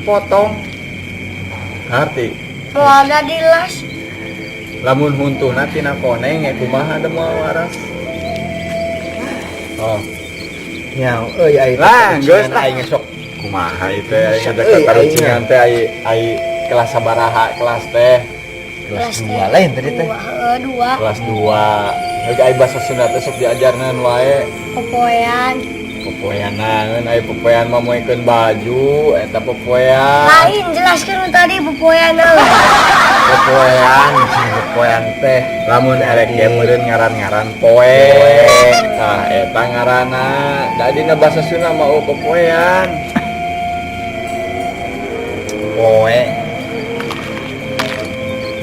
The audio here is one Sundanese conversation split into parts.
potong. Ngerti? Moal da dilas. Lamun huntuhna tina koneng ya kumaha da moal waras. Oh, Nya euy ai lah, geus lah. Aing sok. Kumaha itu ya Bisa, ngajak euy, tatarucingan teh ai ai kelas sabaraha kelas teh? Kelas 2 lain tadi teh. Dua, heeh, dua. Kelas 2. Heug, ai bahasa Sunda teh sok diajarnan wae. Popoean. Popoean naon? Ai popoean mah moekeun baju eta popoean. Lain, jelaskeun nu tadi popoean naon. Popoean, sing popoean teh lamun erek ge meureun ngaran-ngaran poe. Tah, eta ngaranna. Da dina bahasa Sunda mah euweuh popoean. Poe.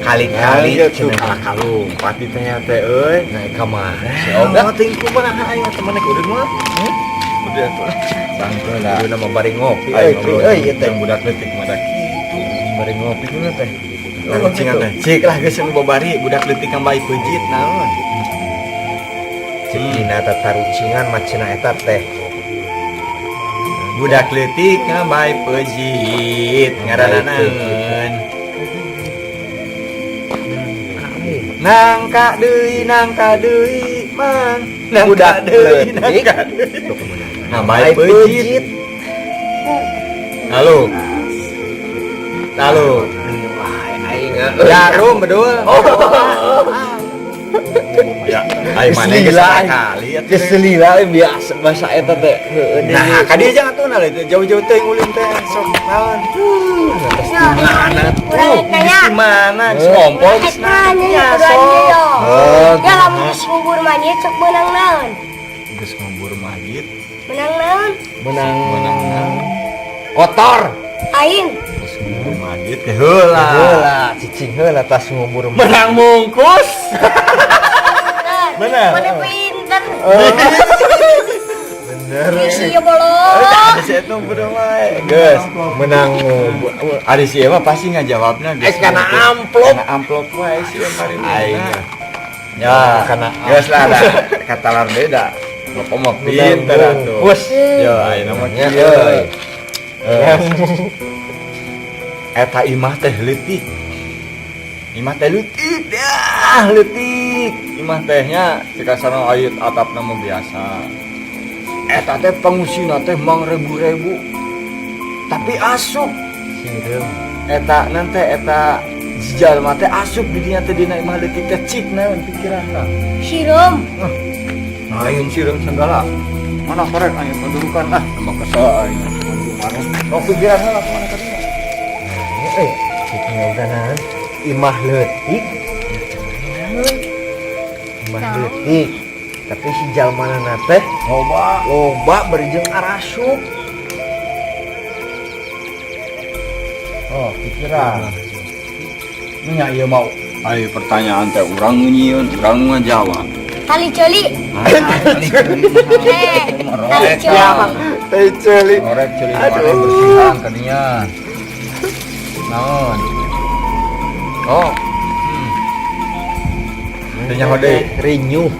Kali-kali Kali tuh cenah. Kalah kalumpat ditanya teh euy. Nah, ka mana? Si Oga. Oh, ting kumaha aing temen udah mah. Udah tuh. Sangkeun da. Udah mah bari ngopi Aing euy, ngobrol euy ieu teh. jeung budak leutik mah da kitu. Bari ngopi kumaha teh? Tarucingan teh. Cik lah geus nu babari budak leutik ngambay peujit naon. Cek dina tatarucingan mah cenah eta teh. Budak leutik ngambay peujit ngaranna naon? Nangka deui, nangka deui, mang. Nangka Budak deui, leutik. Nangka deui. Ngambay peujit. Halo. Halo. Aing Jarum bedul. Ya, aing mana geus Geus lila, kali atuh. Geus lila biasa bahasa eta teh. Heueuh. Nah, ka dieu jangan tuh nah jauh-jauh teuing ulin teh sok naon. Ya, Mana urang tuh? rek nanya. Di mana? Geus ngompol Rek geus nanya ya nanya kuduan sok. yo. Oh, Ya, lamun geus ngubur mayit sok meunang naon? Geus ngubur mayit, Menang naon? Menang. Menang naon? Kotor. Aing. Geus ngubur mayit teh heula. Heula, cicing heula tas ngubur. Menang mungkus. Bener. Mana pinter. Bener. Si ieu bolong. Ada si eta bodoh wae. Geus. Menang ngubur. Ada si Ema pasti ngajawabna geus. Eh, kana amplop. Kana amplop wae si Ema bari. Aing. Ya, Kana geus lah da. Katalar beda. Bapak mah pinter atuh. Bungkus. Yo, ayeuna mah Nya, kieu. euy. Eh. Eta imah teh leutik. Imah teh leutik, dah leutik. Imah tehnya cikasana aya atapna mah biasa. Eta teh pangusina teh mang ribu-ribu. Tapi asup Sireum. Eta nanti eta jalma teh asup di dinya teh dina imah leutik teh, cik naon pikiranna? Sireum. Lain sireum segala. Mana korek aing padurukan ah, tambah kesel aing. Mana? Oh, pikiran heula kumaha tadi? Nah, euy, cik udah naon? Imah leutik. Imah Naon? leutik. Tapi si jalmana teh Loba. Loba bari jeung arasup. Oh, pikiran. Nya ieu mau ai pertanyaan teh urang nu nyieun, urang nu ngajawab. Tali ceuli. Eh, tali ceuli. Teh ceuli. Korek ceuli mana bersihan kadinya. Naon? Oh. Teu nyaho deui. Rinyuh.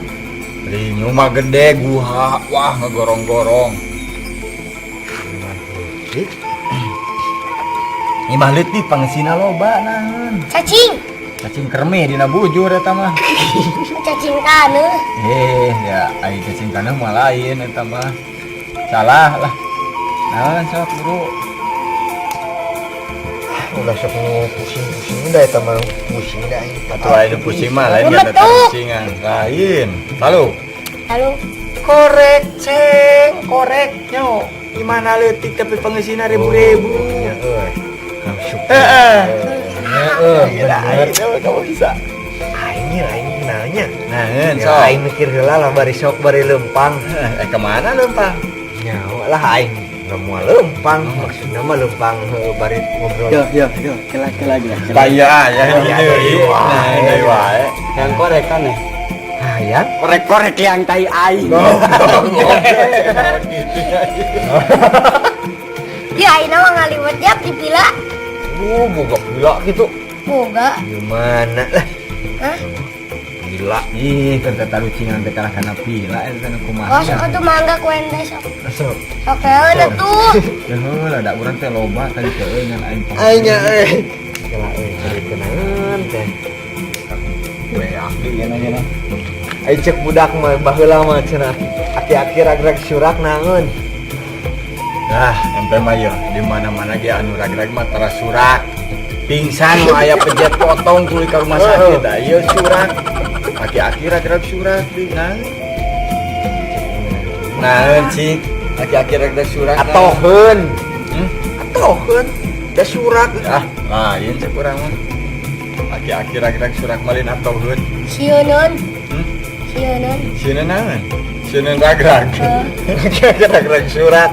Rinyuh mah gede guha, wah ngegorong-gorong. Imah leutik. Imah leutik pangesina loba naon. Cacing. Cacing kremi dina bujur eta mah. Cacing taneuh. Eh, ya ai cacing taneuh mah lain eta mah. Salah lah. Naon sok bro? Ulah sok nu pusing-pusing da eta mah pusing da aing. Atuh aya nu pusing mah lain gak Gemetuk. tarucingan. Lain. Lalu Lalu korek ceng, korek nyo. Gimana leutik tapi pangesina ribu-ribu. Ya euy. Asup. Heeh. Ya euy, Gila, bener. itu kamu bisa. Aing nya aing nanya. Nah, Ya, sok. aing mikir heula lah bari sok bari lempang. Eh, kemana lempang? Nyawa lah aing nggak mau lempang, maksudnya mah lempang heuh, bari ngobrol. Yo yo yo, kela kela gila. Taya ya, Ya, deui wae. Nah, deui wae. Yang korek kan ya? Hayang. Korek-korek yang tai aing. Ya ayeuna mah ngaliwet jap di pila. Boga pila gitu. Boga. Gimana lah? Hah? Di Pila. Ih, keur tatarucingan teh kalah kana pila eta teh kumaha. Oh, sok atuh mangga ku ente sok. Sok. Sok heula tuh. Ya heula da urang teh loba tadi teh euy ngan aing poho. Aing nya euy. Kela euy bari naon teh. Beak deui ieu na. Aing cek budak mah baheula mah cenah. Aki-aki rag-rag surak naon. Nah, ente mah yeuh di mana-mana ge anu rag-rag mah tara surak. Pingsan nu aya pejet potong tuluy ka rumah sakit da ieu surak. Aki-aki rag-rag surak deui naon. Naon cik, aki-aki rag-rag surak. Atoheun. Hmm? Atoheun. Da surak. Ah, lain cek urang mah. Aki-aki rag-rag surak malin atoheun. Sieuneun. Hmm? Sieuneun. Sieun naon? Sieun rag-rag. Aki-aki rag-rag surak.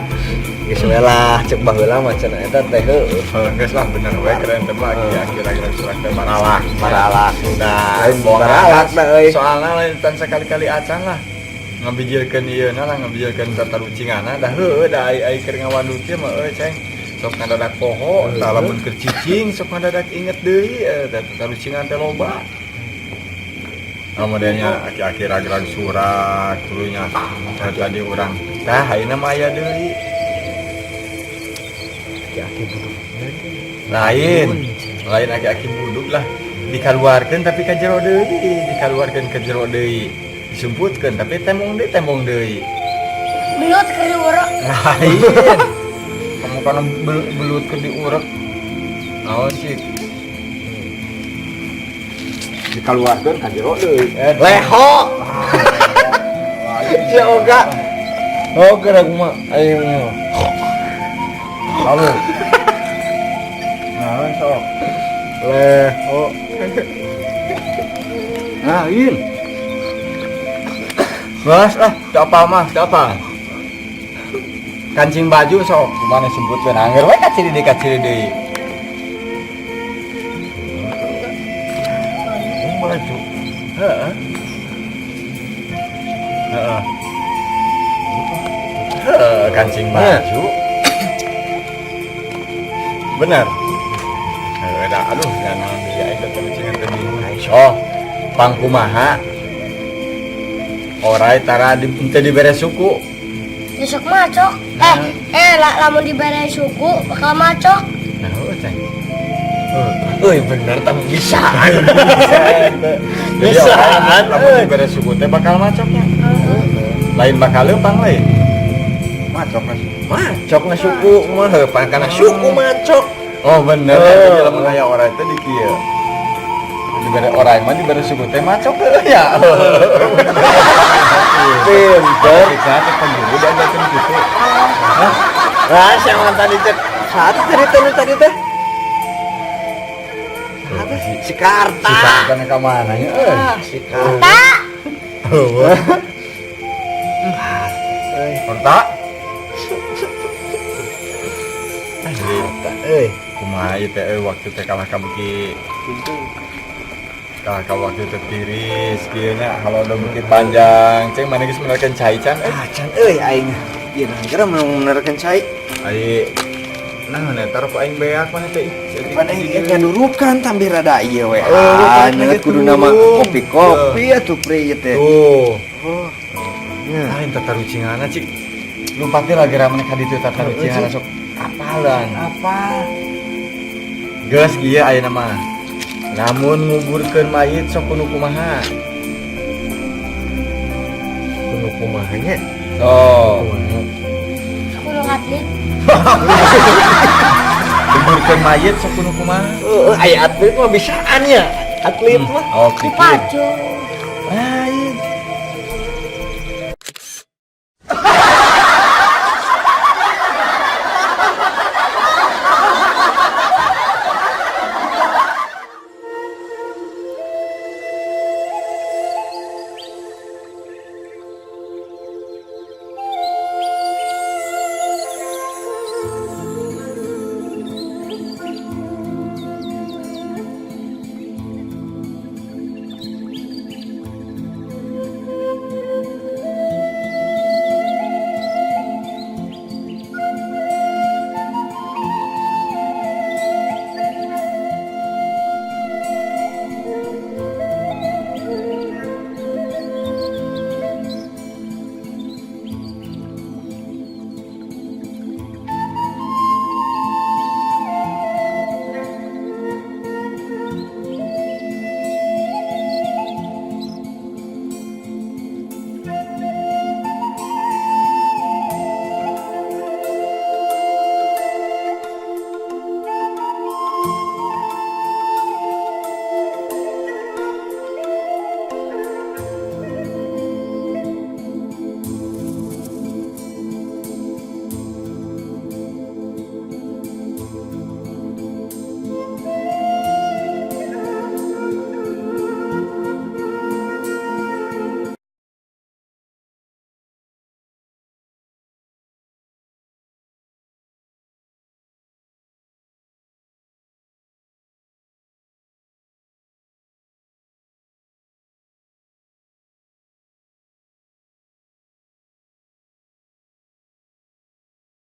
Geus we lah cek baheula mah cenah eta teh heueuh. Heuh, geus lah bener we keren teh mah aki-aki rag-rag surak teh baralak. Baralak. Nah, Lain baralak da euy. Soalna lain tan sakali-kali acan lah. Ngabijilkeun ieu na lah ngabijilkeun tatarucingana da heueuh da ai ai keur ngawandu kieu mah euy ceng. Sok ngadadak poho, tah lamun keur cicing sok ngadadak inget deui teh tatarucingan teh loba. Nah, modelnya aki-aki rag-rag surak tuluy nya tadi urang. Tah ayeuna mah aya deui. Aki-aki buduk. Lain, lain aki-aki buduk lah. Dikaluarkeun tapi ka jero deui, dikaluarkeun ka jero deui. Disumputkeun tapi tembong deui, tembong deui. Belut keur diurek. Lain. Kamu kana belut keur diurek. Naon sih? Dikaluarkeun ka jero deui. Leho. Lain. Si Oga. Oh, geura mah aing mah. Lalu. Naon sok? Leho. Lain. Mas ah, teu apa mah, teu apa. Kancing baju sok, kumaha sebutkeun angger we kaciri deui kaciri deui. Baju. Heeh. Heeh. Heeh, kancing baju. Bener. Heeh, dah aduh, da naon deui aing teh teh teh bingung. Oh, pangkumaha? Orai tara di teu dibere suku. Besok macok. Lamun dibere suku bakal macok. Nah, heueuh ceng. Euy bener tah bisa. Jadi Bisa, orai lamun euy. dibere suku teh bakal macoknya. Lain bakal leumpang lain. Macok mas. Macok na suku mah heuh pan kana suku macok. Oh bener, Oh. jadi lamun aya orai teh di kieu. Dibere orai mah dibere suku teh macok heueuh ya. Pinter. Bisa teh pengguru diajarkeun kitu. Hah? Lah, siapa tadi cek saat cerita nu tadi teh? Si Karta. Si Karta ka mana nya euy? Ah, si Karta. Tak. Eueuh. Euy, Karta. Karta euy. Kumaha ieu teh euy waktu teh kalah ka beuki kalah ka waktu teh tiris kieu nya kalau udah beuki panjang ceng mana geus menerkeun cai can euy. Ah, can euy aing. Ieu nah geura mau menerkeun cai. Ai naon eta rokok aing beak mana teh ih. Pan aing ge ngadurukan tambih rada ieu we. Oh, Ah, kan nyeut gitu. kudu nama kopi-kopi atuh pri ieu teh. Tuh. Oh. Nya. Lain tatarucinganna cik. Lumpat teh lagi ramene ka ditu tatarucinganna sok apalan. Apa? Geus kieu ayeuna mah. Lamun nguburkeun mayit sok kudu kumaha? Kudu kumaha nya? Sok. Kudu atlet. Nguburkeun mayit sok kudu kumaha? Heeh, aya atlet mah bisaan ya. Atlet mah. Oh, kitu. Pacu. Lain.